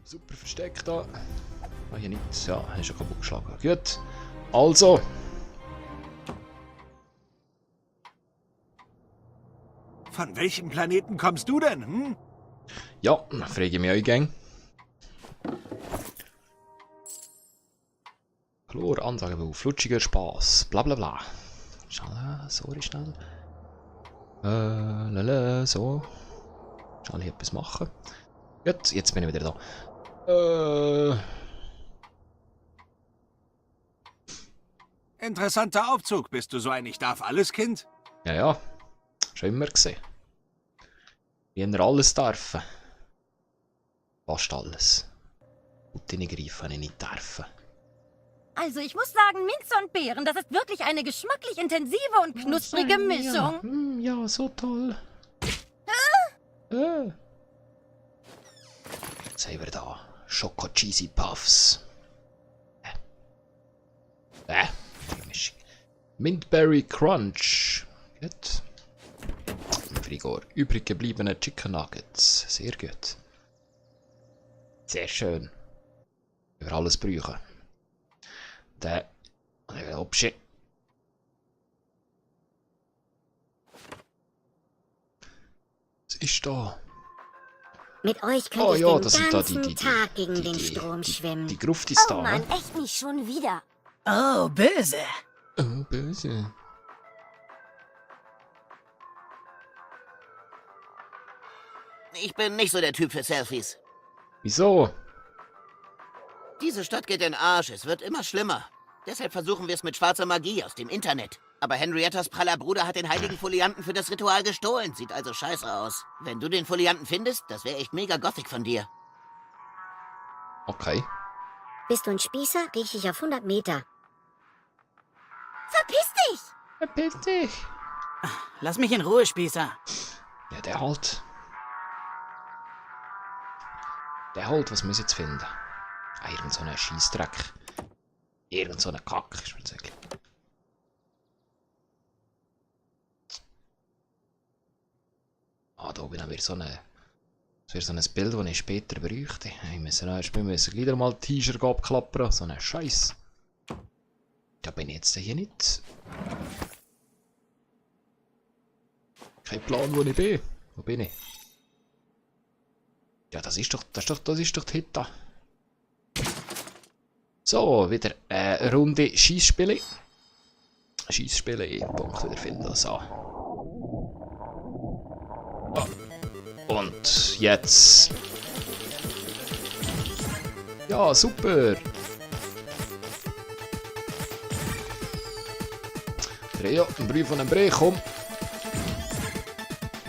Super versteckt da. Ah, hier nichts. Ja, hast du kaputt geschlagen. Gut. Also. Von welchem Planeten kommst du denn, hm? Ja, frage ich mich euch gang. Chlor, Ansage, flutschiger Spaß. Bla bla bla. Schnell, sorry, schnell. Lala, so. Schnell hier etwas machen. Gut, jetzt bin ich wieder da. Interessanter Aufzug. Bist du so ein Ich-darf-alles-Kind? Ja, ja. Schon immer gesehen. Wie er alles dürfen. Fast alles. Und deine Greifen habe ich nicht dürfen. Also ich muss sagen, Minze und Beeren, das ist wirklich eine geschmacklich intensive und knusprige Mischung. Ja, so toll. Jetzt haben wir da Schoko Cheesy Puffs. Die Mischung. Mintberry Crunch. Gut. Im Frigor. Übrig gebliebene Chicken Nuggets. Sehr gut. Sehr schön. Über alles brauchen. Der Obsche. Was ist da? Mit euch könnte Oh ich ja, den das sind da ganzen Tag gegen den Strom schwimmen. Die Gruftis Oh da, Mann, ne? echt nicht schon wieder. Oh, böse. Oh, böse. Ich bin nicht so der Typ für Selfies. Wieso? Diese Stadt geht in den Arsch, es wird immer schlimmer. Deshalb versuchen wir es mit schwarzer Magie aus dem Internet. Aber Henriettas praller Bruder hat den heiligen Folianten für das Ritual gestohlen. Sieht also scheiße aus. Wenn du den Folianten findest, das wäre echt mega gothic von dir. Okay. Bist du ein Spießer, riech ich auf 100 Meter. Verpiss dich! Verpiss dich. Lass mich in Ruhe, Spießer. Ja, der halt. Der halt, was muss ich jetzt finden? Ah, irgend so ein Scheissdreck. Irgend so ein Kack, ist mir wirklich. Ah, da oben haben wir so eine. Das wäre so ein Bild, das ich später bräuchte. Wir müssen gleich mal die T-Shirt abklappern. So ein Scheiß. Da bin ich jetzt hier nicht. Kein Plan, wo ich bin. Wo bin ich? Ja, das ist doch die Hitta. So, wieder eine Runde Scheissspiele. Scheissspiele, Punkt wieder finden. So. Und jetzt. Ja, super. Ja, ein Brief von einem Brei, komm.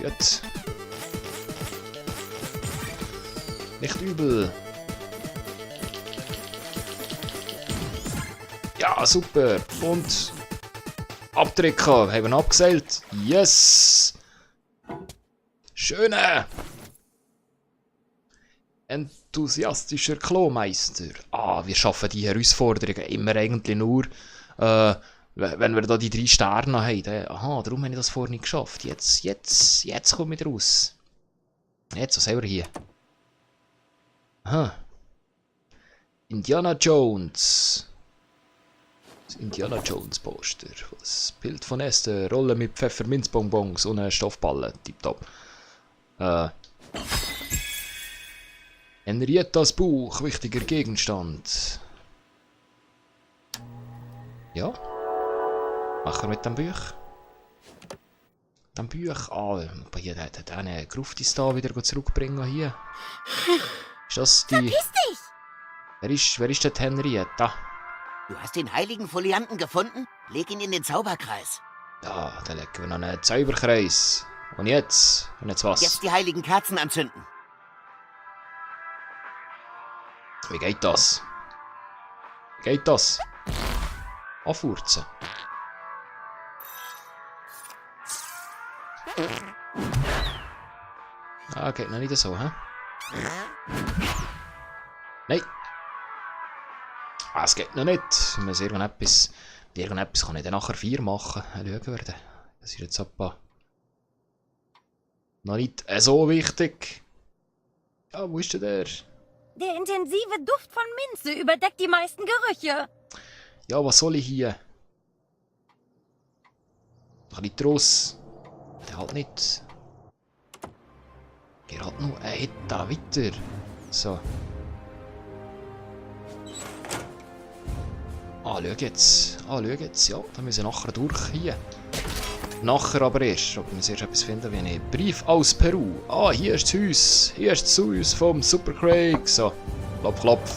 Jetzt. Nicht übel. Ja, super. Und abdrücken. Haben wir ihn abgeseilt. Yes. Schöne. Enthusiastischer Klomeister. Ah, wir schaffen die Herausforderungen immer eigentlich nur, wenn wir da die 3 Sterne haben. Aha, darum habe ich das vorhin nicht geschafft. Jetzt komme ich raus. Jetzt, was haben wir hier? Aha. Indiana Jones. Das Indiana Jones Poster. Das Bild von Esther, Rolle mit Pfefferminzbonbons und eine Stoffballe. Tipptopp. Henriettas Buch, wichtiger Gegenstand. Ja. Machen wir mit dem Buch. Dem Buch. Ah, hier hat eine Gruftis da wieder zurückbringen hier. Ist das die. Verpiss dich! Wer ist das Henrietta? Du hast den heiligen Folianten gefunden? Leg ihn in den Zauberkreis. Ja, da legen wir noch einen Zauberkreis. Und jetzt? Und jetzt was? Jetzt die heiligen Kerzen anzünden. Wie geht das? Wie geht das? Anfurzen. Ah, geht noch nicht so, hä? Nein. Ah, es geht noch nicht. Wir müssen irgendetwas kann ich dann nachher 4 machen. Schauen wir dann. Das ist jetzt etwa noch nicht so wichtig. Ja, wo ist denn der? Der intensive Duft von Minze überdeckt die meisten Gerüche. Ja, was soll ich hier? Ein bisschen draus. Der halt nicht. Er hat nur einen da weiter. So. Schau jetzt. Schau jetzt. Ja, da müssen wir nachher durch hier. Nachher aber erst. Aber wir müssen erst etwas finden wie einen Brief aus Peru. Hier ist das Haus. Hier ist das Haus vom Super Craig. So. Klopf, klopf.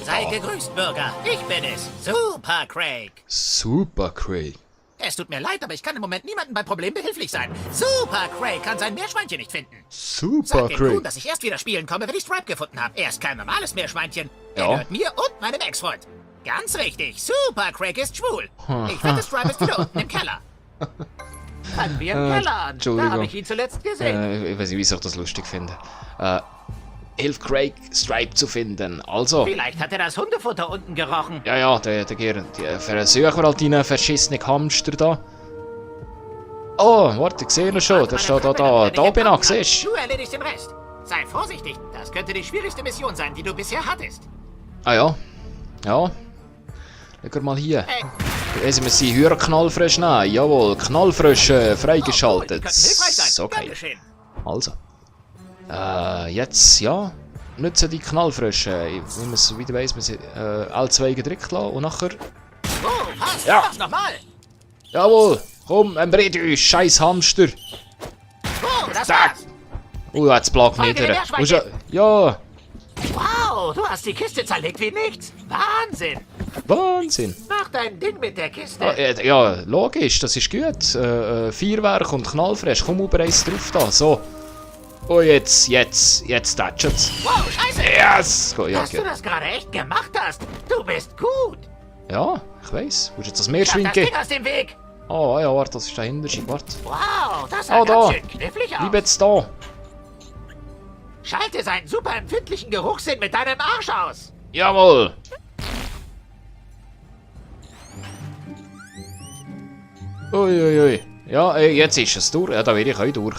Sei gegrüßt, Bürger. Ich bin es. Super Craig. Super Craig. Es tut mir leid, aber ich kann im Moment niemandem beim Problem behilflich sein. Super Craig kann sein Meerschweinchen nicht finden. Super Sag dem Craig. Kuhn, dass ich erst wieder spielen komme, wenn ich Stripe gefunden habe. Er ist kein normales Meerschweinchen. Er Ja. gehört mir und meinem Ex-Freund. Ganz richtig. Super Craig ist schwul. Ich wette, Stripe ist wieder unten im Keller. Fangen wir im Keller an. Entschuldigung. Da habe ich ihn zuletzt gesehen. Ich weiß nicht, wieso ich das lustig finde. Hilf Craig, Stripe zu finden. Also. Vielleicht hat er das Hundefutter unten gerochen. Ja, der versuchen wir halt deinen verschissenen Hamster da. Oh, warte, ich sehe ihn schon. Der steht da bin ich, siehst du? Du erledigst den Rest. Sei vorsichtig. Das könnte die schwierigste Mission sein, die du bisher hattest. Ah ja. Ja. Schau mal hier. Also, wir sind höher knallfrisch nehmen. Jawohl, knallfrisch freigeschaltet. Könnten hilfreich sein. So Gern geil. geschehen. Also. Jetzt, ja. Nutzen die knallfrischen. Wie man es wieder weiss, wir sind L2 gedrückt lassen und nachher. Oh, passt. Ja. Mach's nochmal. Jawohl! Komm, uns, scheiß Hamster! Oh, das Zack. war's. Jetzt plagt Folge nieder. dem Meerschweinchen. Ja, Wow, du hast die Kiste zerlegt wie nichts. Wahnsinn. Wahnsinn! Mach dein Ding mit der Kiste. Ja, logisch, das ist gut. Feuerwerk und knallfrisch. Komm, über eins drauf da. So. Oh, jetzt tätschet's. Wow, scheiße. Yes! Ja, Dass du das gerade echt gemacht hast. Du bist gut. ja, ich weiss. Wo ist jetzt das Schaff das Meerschweinchen? Ding aus dem Weg. Oh, ja, warte, das ist dahinter. Warte. Wow, das sah Oh, ganz da. schön knifflig Bleib aus. jetzt da. Schalte seinen super empfindlichen Geruchssinn mit deinem Arsch aus. Jawohl! Uiuiui. Ja, jetzt ist es durch. Ja, da werde ich auch durch.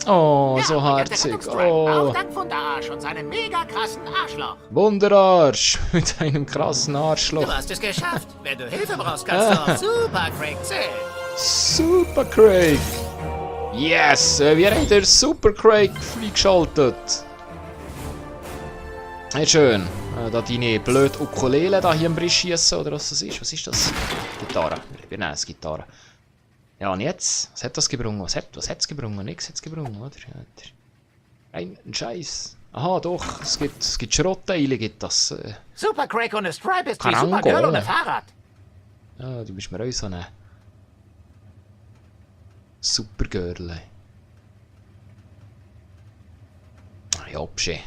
Oh, so Ja, herzig. Auch Oh, dank von der Arsch und seinem mega krassen Arschloch. Wunderarsch. Mit einem krassen Du Arschloch. hast es geschafft. Wenn du Hilfe brauchst, kannst du auf Super Craig zählen. Super Craig. Yes, wir haben den Super Craig freigeschaltet. Hey, schön. Da deine blöde Ukulele da hier im Brisch schiessen, oder was das ist. Was ist das? Gitarre. Wir nehmen es Gitarre. Ja, und jetzt? Was hat das gebrungen? Was hat's gebrungen? Nix hat's gebrungen, oder? Ein Scheiß. Aha, doch. Es gibt Schrottteile, gibt das. Super Craig ohne Stripe ist wie Karango. Super Girl ohne Fahrrad. Ja, du bist mir auch so eine Supergirl. Ja, psche.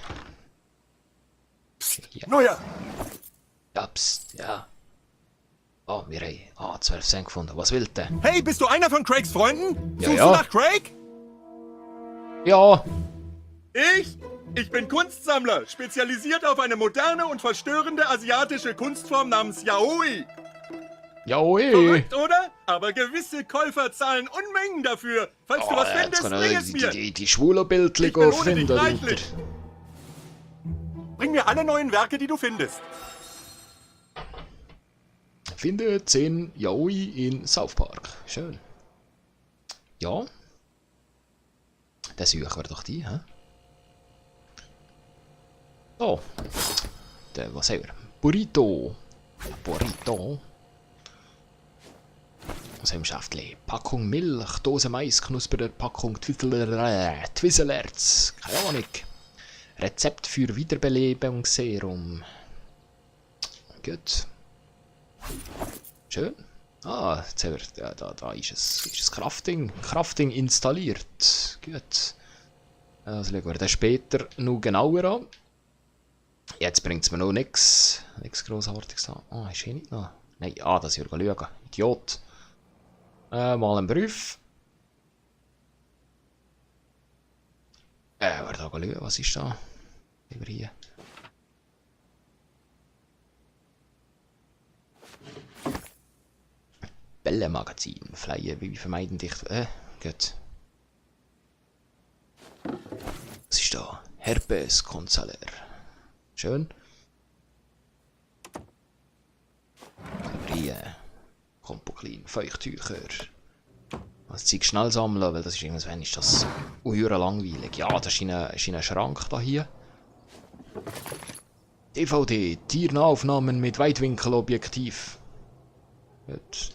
Ja. Neuer! Ja, pst, ja. Oh, wir haben 12 Cent gefunden. Was will der? Hey, bist du einer von Craigs Freunden? Ja, Suchst ja. du nach Craig? Ja, Ich bin Kunstsammler, spezialisiert auf eine moderne und verstörende asiatische Kunstform namens Yaoi. ja, oi. Verrückt, oder? Aber gewisse Käufer zahlen Unmengen dafür. Falls du was jetzt findest, kann bring er es mir. die schwule Bildchen Ich bin ohne dich finden. reichlich. Bring mir alle neuen Werke, die du findest. Finde 10 Yaoi in South Park. Schön. Ja. Das suchen wir doch die, hä? So. Was haben wir? Burrito. Burrito. Was haben wir Schäftchen? Packung Milch, Dose Mais, knuspriger Packung Twizzlerz. Keine Ahnung. Rezept für Wiederbelebungsserum. Gut. Schön. Jetzt haben wir, ja, da ist es Crafting installiert. Gut. Also schauen wir das später noch genauer an. Jetzt bringt es mir noch nichts Grossartiges an. Ist hier nicht noch? Nein, das ist ja schauen. Idiot. Mal einen Brief. Wir da schauen, was ist da? Über hier. Bälle-Magazin. Flyer, wie vermeiden dich. Gut. da? Herpes Consular. Schön. Aber hier. Kompoclean, Feuchttücher. Das Zeug schnell sammeln, weil das ist irgendwann ist das unheuer langweilig. Ja, das ist ein Schrank da hier. DVD, Tiernahaufnahmen mit Weitwinkelobjektiv. Gut.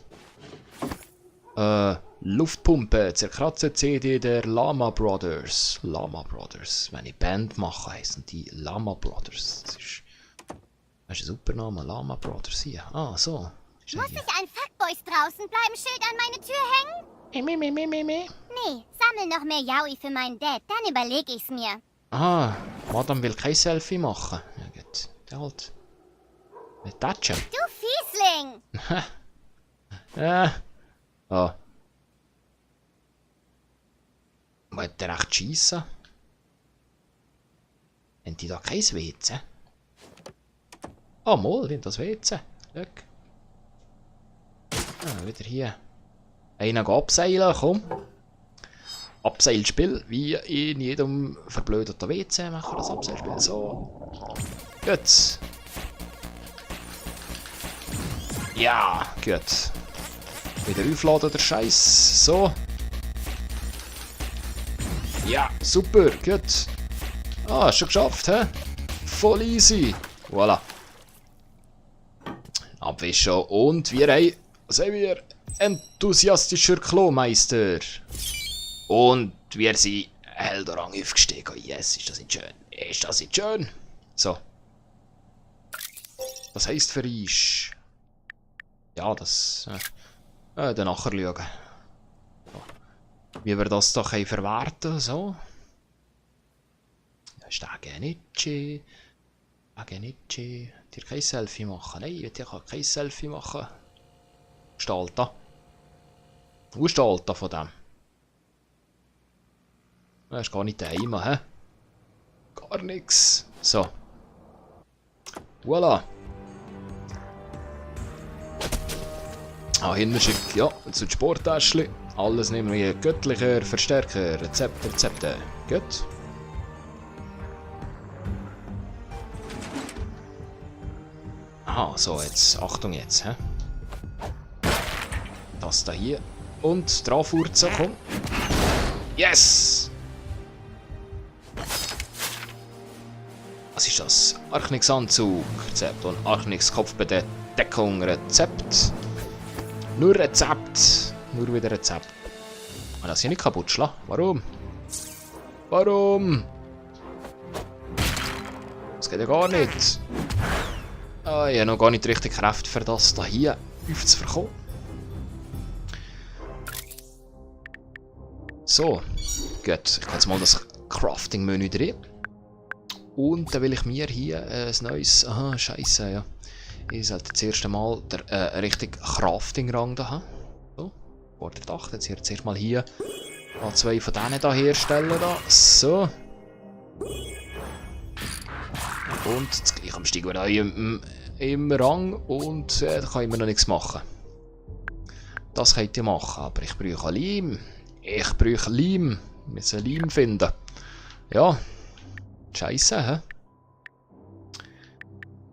Luftpumpe, zerkratzte CD der Lama Brothers. Lama Brothers. Wenn ich Band mache, heißen die Lama Brothers. Das ist ein super Name, Lama Brothers hier. Ah, so. Muss ich ein Fuckboys draußen bleiben Schild an meine Tür hängen? Nee, sammel noch mehr Yaoi für meinen Dad, dann überleg ich's mir. Ah, Madame will kein Selfie machen. Ja gut, der halt. Mit Tatschen. Du Fiesling! Ja. Ah. Wollt ihr echt schiessen? Haben die da kein WC? Ah, mal, die haben das WC. Schau. Ah, wieder hier. Einer geht abseilen, komm. Abseilspiel, wie in jedem verblödeten WC machen wir das Abseilspiel. So. Gut. Ja, gut. Wieder aufladen, der Scheiß. So. Ja, super, gut. Ah, schon geschafft, hä? Voll easy. Voilà. Abwischen und wir haben, was haben wir? Enthusiastischer Klomeister. Und wir sind Helderang aufgestiegen. Yes, ist das nicht schön? Ist das nicht schön? So. Was heisst für uns? Ja, das... dann nachher schauen. So. Wie wir das doch verwerten, so. Das ist der Genichi. Genichi. Dir kein Selfie machen? Nein, ich will kein Selfie machen. Steht da. Wo steht da von dem? Das ist gar nicht daheim, hä? Gar nix. So. Voilà. Ah, hinten schickt, ja, zu den Sporttäschchen. Alles nehmen wir göttlicher Verstärker, Rezepte. Gut. Aha, so, jetzt, Achtung jetzt, hä? Das da hier. Und draufwurzeln, komm. Yes! Was ist das? Archnix-Anzug, Rezept und Archnix-Kopfbedeckung, Rezept. Nur Rezept. Nur wieder Rezept. Ah, das hier nicht kaputt schlagen. Warum? Warum? Das geht ja gar nicht. Ah, ich habe noch gar nicht richtig Kräfte für das da hier aufzuverkommen. So. Gut, ich kann jetzt mal das Crafting-Menü drehen. Und dann will ich mir hier ein neues... Aha, scheiße, ja. Ich sollte das erste Mal den richtigen Crafting-Rang da haben. So, Vorderdacht. Jetzt hier zuerst mal hier mal 2 von denen da herstellen. Da. So. Und jetzt gleich am Stieg wieder im Rang. Und da kann ich mir noch nichts machen. Das könnt ihr machen, aber ich brauche Leim. Ich brauche Leim. Wir müssen Leim finden. Ja. Scheiße, hä?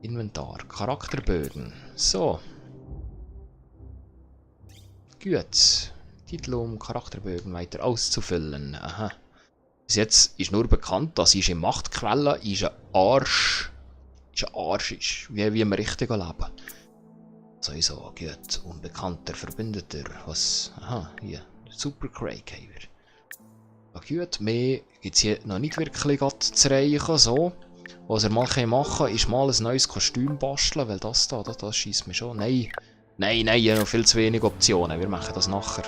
Inventar, Charakterbögen. So. Gut. Titel um Charakterbögen weiter auszufüllen. Aha. Bis jetzt ist nur bekannt, dass ich in Machtquelle ist ein Arsch. Ist. Wie im richtigen Leben. So, gut. Unbekannter Verbündeter. Was? Aha, hier. Super Craig haben wir. Ja, gut, mehr gibt es hier noch nicht wirklich zu reichen. So. Was er mal machen kann, ist mal ein neues Kostüm basteln, weil das da, das schießt mir schon. Nein, ich habe noch viel zu wenig Optionen. Wir machen das nachher.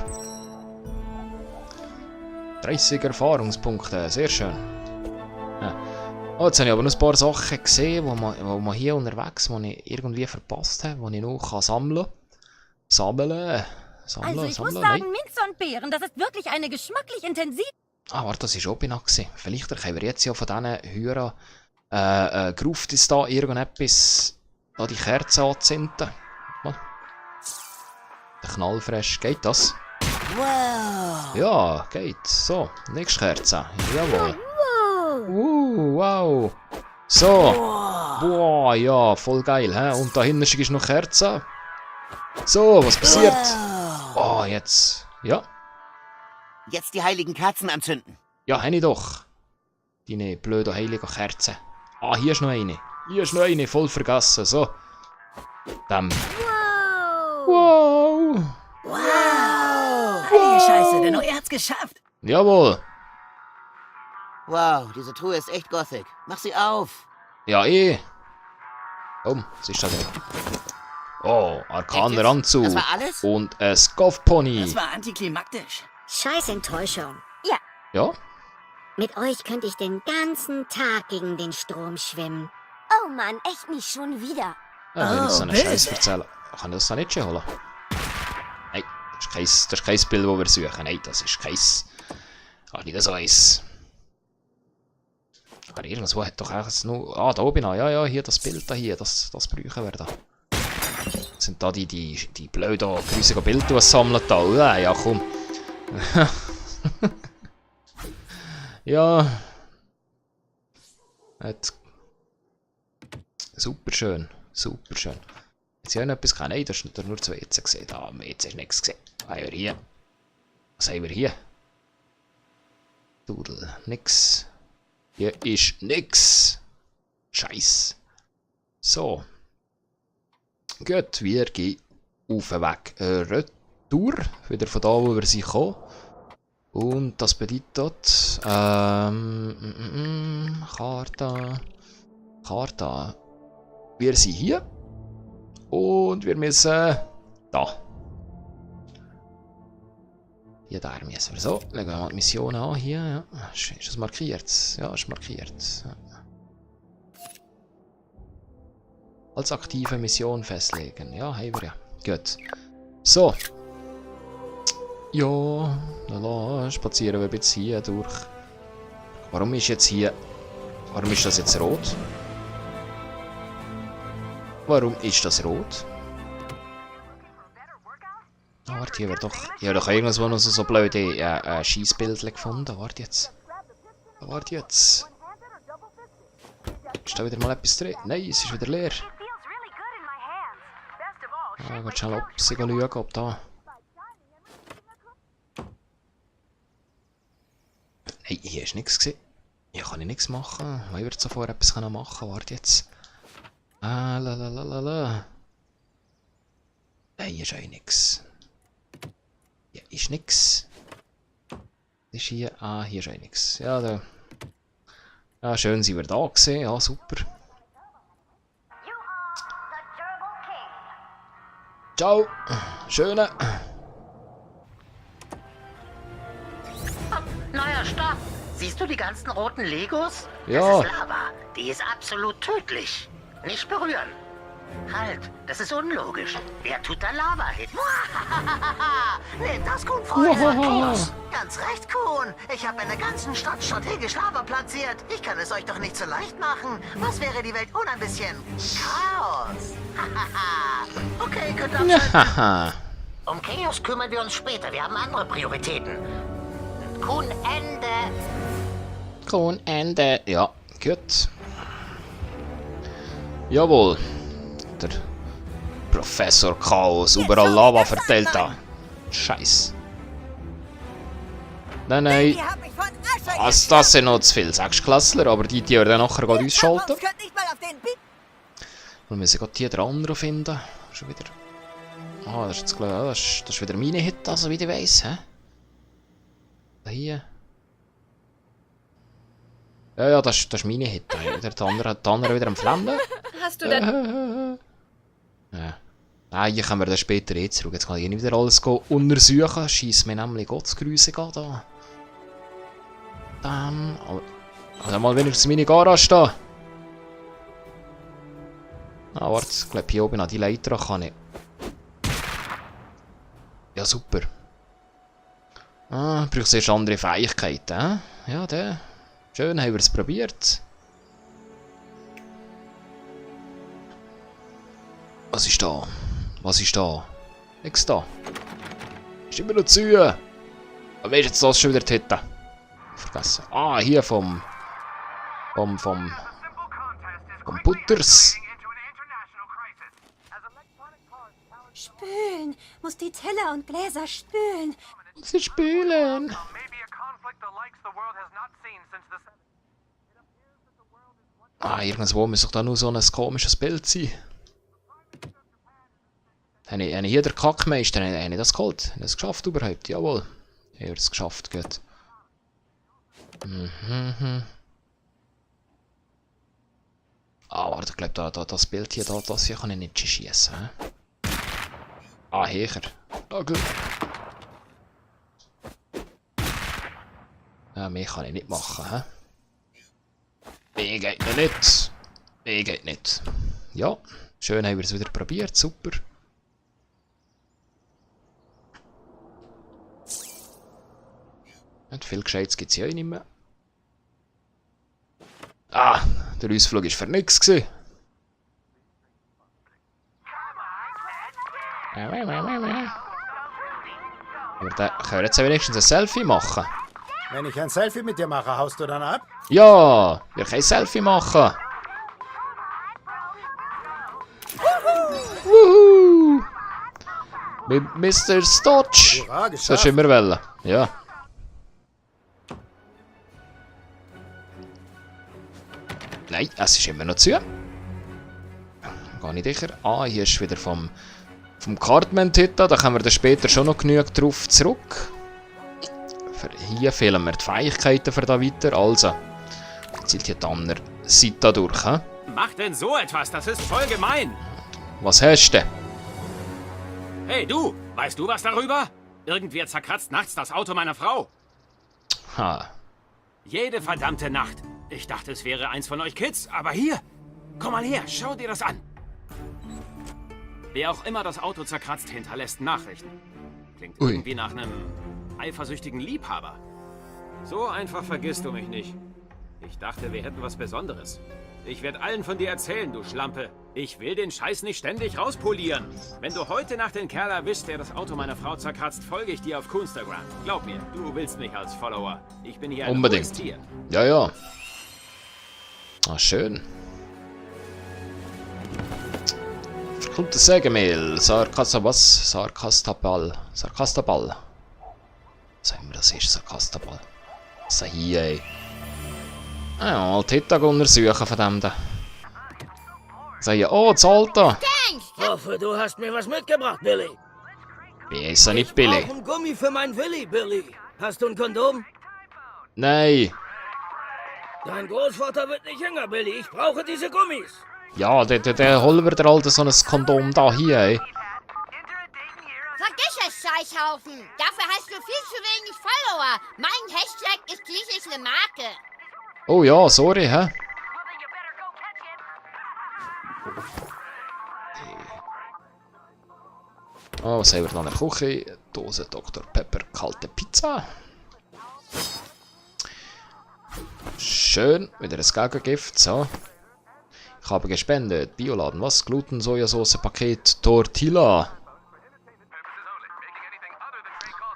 30 Erfahrungspunkte, sehr schön. Ja. Oh, jetzt habe ich aber noch ein paar Sachen gesehen, wo man hier unterwegs, die ich irgendwie verpasst habe, die ich noch sammeln kann. Also ich muss sagen, Minze und Beeren, das ist wirklich eine geschmacklich intensiv... Ah, warte, das war Obina. Vielleicht können wir jetzt ja von diesen Hörern gerufen, ist da irgendetwas, da die Kerze anzünden. Mal. Der Knallfresh, geht das? Wow! Ja, geht. So, nächste Kerze. Jawohl. Wow. So. Boah, ja, voll geil, hä? Und da hinten ist noch Kerze. So, was passiert? Oh, jetzt. Ja. Jetzt die heiligen Kerzen anzünden. Ja, habe ich doch. Deine blöde heilige Kerze. Ah, hier ist noch eine. Hier ist noch eine, voll vergessen. So. Dann. Wow. Heilige Scheiße, der Neue hat's geschafft. Jawohl. Wow, diese Truhe ist echt gothic. Mach sie auf. Ja, eh. Oh, was ist das denn? Oh, arkaner Anzug. Das war alles? Und ein Scoff-Pony. Das war antiklimaktisch. Scheiß Enttäuschung. Ja? Mit euch könnte ich den ganzen Tag gegen den Strom schwimmen. Oh Mann, echt nicht schon wieder. Ja, wenn ich so einen böse. Scheiß erzählen. Kann ich das auch nicht schon holen? Nein, das ist kein Bild, das wir suchen. Nein, das ist kein... Ach, nicht so eins. Aber irgendwo hat doch eigentlich nur... Ah, da oben. Ja, hier, das Bild da hier. Das brauchen wir da. Das sind da die blöden, grusigen Bilder, die es sammeln da. Ja, komm. Ja. Super schön. Super schön. Jetzt habe ich noch etwas gesehen. Nein, das ist nur 2 jetzt gesehen. Da, jetzt hast du nichts gesehen. Was haben wir hier? Was haben wir hier? Dudel. Nix. Hier ist nix. Scheiß. So. Gut, wir gehen auf den Weg retour. Wieder von da, wo wir sind gekommen. Und das bedeutet... Karte. Wir sind hier. Und wir müssen... Da. Hier, da müssen wir so. Legen wir mal die Mission an. Hier, ja. Ist das markiert? Ja, ist markiert. Ja. Als aktive Mission festlegen. Ja, haben wir ja. Gut. So. Ja, lala, spazieren wir ein bisschen hier durch. Warum ist jetzt hier... Warum ist das jetzt rot? Warum ist das rot? Ah, warte, hier wäre doch... Hier doch irgendwo noch so blöde Schießbilder gefunden. Warte jetzt. Warte jetzt. Ist da wieder mal etwas drin? Nein, es ist wieder leer. Ah, ich will schnell schauen, ob da... Hey, hier ist nichts gesehen. Hier kann ich nichts machen. Ich würde zuvor etwas machen können. Warte jetzt. Ah, lalalala. Nein, hier ist auch nichts. Hier ist nichts. Ist hier. Ah, hier ist auch nichts. Ja, da. Ja, schön sind wir da gesehen. Ja, super. Ciao. Schöne. Neuer Stopp. Siehst du die ganzen roten Legos? Ja. Das ist Lava. Die ist absolut tödlich. Nicht berühren. Halt, das ist unlogisch. Wer tut da Lava hin? Nehmt das, Kuhn-Freunde. Ganz recht, Kuhn. Ich habe in der ganzen Stadt strategisch Lava platziert. Ich kann es euch doch nicht so leicht machen. Was wäre die Welt ohne ein bisschen Chaos? Okay, könnt ihr abschalten. Um Chaos kümmern wir uns später. Wir haben andere Prioritäten. Kuhn, Ende. Kuhn, Ende. Ja, gut. Jawohl. Der Professor Chaos überall Lava verteilt da. Scheiß. Nein. Das sind noch zu viele Sechstklässler, aber die werden nachher gerade ausschalten. Wir müssen gerade hier den anderen finden. Schon wieder. Ah, das ist jetzt klar. Das ist wieder meine Hütte, also wie ich weiss, hä? Da hier. Ja, das ist meine Hütte. Der andere wieder am Flammen. Hast du denn... Ja. Nein, hier können wir dann später jetzt zurück. Jetzt kann ich nicht wieder alles untersuchen. Scheiss mir nämlich Gottsgrüße da. Dann... Also mal wenigstens meine Garage da. Ah, warte. Ich glaube, hier oben an die Leiter kann ich. Ja, super. Ah, brauchst du erst andere Fähigkeiten, hä? Ja, der. Schön, haben wir es probiert. Was ist da? Was ist da? Nix da. Ist immer noch zu. Aber wer ist jetzt das schon wieder die Hütte? Vergessen. Ah, hier vom vom Butters. Spülen. Muss die Teller und Gläser spülen. Sie spülen. Ah, irgendwo muss doch da nur so ein komisches Bild sein. Habe ich hier den Kackmeister, habe ich das geholt? Habe ich das geschafft überhaupt? Jawohl. Ich habe es geschafft, gut. Ah, warte, ich glaube, das Bild hier, das hier kann ich nicht schießen. Ah, höher. Ah, gut. Ja, mehr kann ich nicht machen, hä? Mehr geht noch nicht. Mehr geht nicht. Ja, schön haben wir es wieder probiert, super. Und viel Gescheites gibt es ja auch nicht mehr. Ah, der Ausflug war für nichts. Aber da können wir jetzt wenigstens ein Selfie machen. Wenn ich ein Selfie mit dir mache, haust du dann ab? Ja, wir können ein Selfie machen. Wuhu! Mit Mr. Stotch. Hurra, Das geschafft. hast du immer wollen. Ja. Nein, es ist immer noch zu. Gar nicht sicher. Ah, hier ist wieder vom Cartman-Titel. Da kommen wir dann später schon noch genug drauf zurück. Hier fehlen mir die Fähigkeiten für da weiter. Also, zählt hier die andere Seite durch. He? Mach denn so etwas? Das ist voll gemein. Was hast du denn? Hey, du! Weißt du was darüber? Irgendwer zerkratzt nachts das Auto meiner Frau. Ha. Jede verdammte Nacht. Ich dachte, es wäre eins von euch Kids, aber hier. Komm mal her, schau dir das an. Wer auch immer das Auto zerkratzt, hinterlässt Nachrichten. Klingt irgendwie nach einem eifersüchtigen Liebhaber. So einfach vergisst du mich nicht. Ich dachte, wir hätten was Besonderes. Ich werde allen von dir erzählen, du Schlampe. Ich will den Scheiß nicht ständig rauspolieren. Wenn du heute Nacht den Kerl erwischst, der das Auto meiner Frau zerkratzt, folge ich dir auf Coonstagram. Glaub mir, du willst mich als Follower. Ich bin hier ein Unbedingt. Tier. Ja, ja. Ah, schön. Kommt das Sägemehl? Sarkastaball. Sarkastaball. Was haben wir das ist? Sarkastaball. Was ist hier, ey? Ah ja, mal die Hittag untersuchen von dem da. Sagen, oh, das Alter. Ich hoffe, du hast mir was mitgebracht, Billy. Wie ist er nicht billig? Ich brauche ein Gummi für mein Willi, Billy. Hast du ein Kondom? Nein. Dein Großvater wird nicht jünger, Billy. Ich brauche diese Gummis. Ja, der holen wir dir Alter so ein Kondom da hier, ey. Vergiss es, Scheißhaufen. Dafür hast du viel zu wenig Follower. Mein Hashtag ist schließlich eine Marke. Oh ja, sorry, hä? Oh, was haben wir noch in der Küche? Dose Dr. Pepper, kalte Pizza. Schön, wieder ein Gegengift, so. Ich habe gespendet. Bioladen, was? Gluten, Sojasauce, Paket, Tortilla.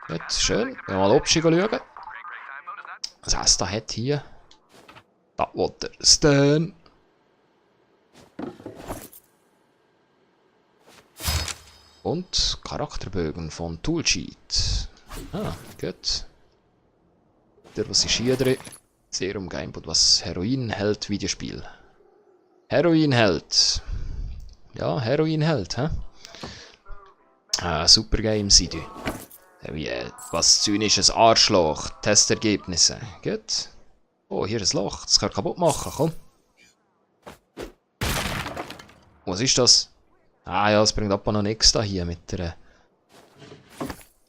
Gut, schön. Wir mal schauen. Was heißt da hat hier? Da will der Stan. Und Charakterbögen von Toolsheet. Ah, gut. Was ist hier drin? Serum Gamebot, was Heroin-Held Videospiel. Heroin-Held. Ja, Heroin-Held, hä? Ah, super Game sind die. Wie, was zynisches Arschloch. Testergebnisse. Gut. Oh, hier ist ein Loch. Das kann ich kaputt machen, komm. Was ist das? Ah ja, es bringt aber noch nichts da hier mit der...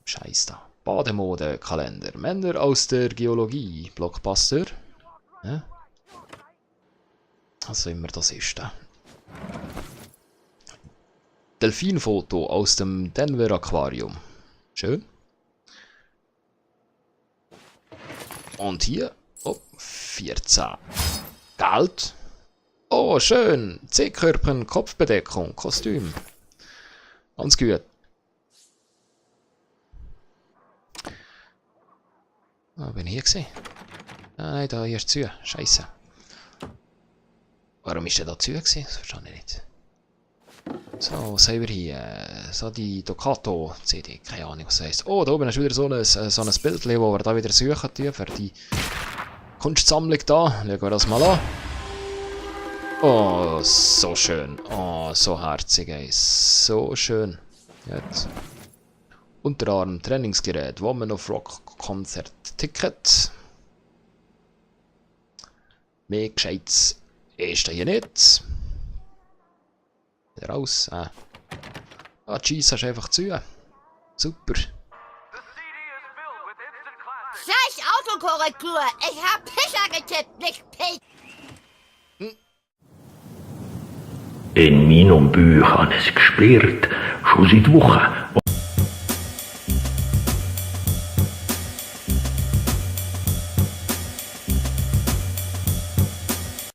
Scheiß da. Bademode-Kalender. Männer aus der Geologie. Blockbuster. Ja. Was immer das ist da. Delfinfoto aus dem Denver Aquarium. Schön. Und hier, oh, 14. Geld. Oh, schön. C-Körper, Kopfbedeckung, Kostüm. Ganz gut. Ah, bin ich hier gesehen? Nein, da hier ist zu. Scheiße. Warum ist der da zu gewesen? Das verstehe ich nicht. So, was haben wir hier? So die Ducato-CD, keine Ahnung was das heisst. Oh, da oben ist wieder so ein Bild, das wir da wieder suchen tun für die Kunstsammlung da. Schauen wir das mal an. Oh, so schön. Oh, so herzig, ey. So schön. Jetzt. Unterarm, Trainingsgerät, Woman of Rock, Konzert, Ticket. Mehr Gescheites ist da hier nicht. Wieder raus. Ah, die Scheisse hast du einfach zu. Super. Scheiß Autokorrektur! Ich hab Pischer getippt, nicht Pech! In meinem Buch habe ich es gespürt, schon seit Wochen.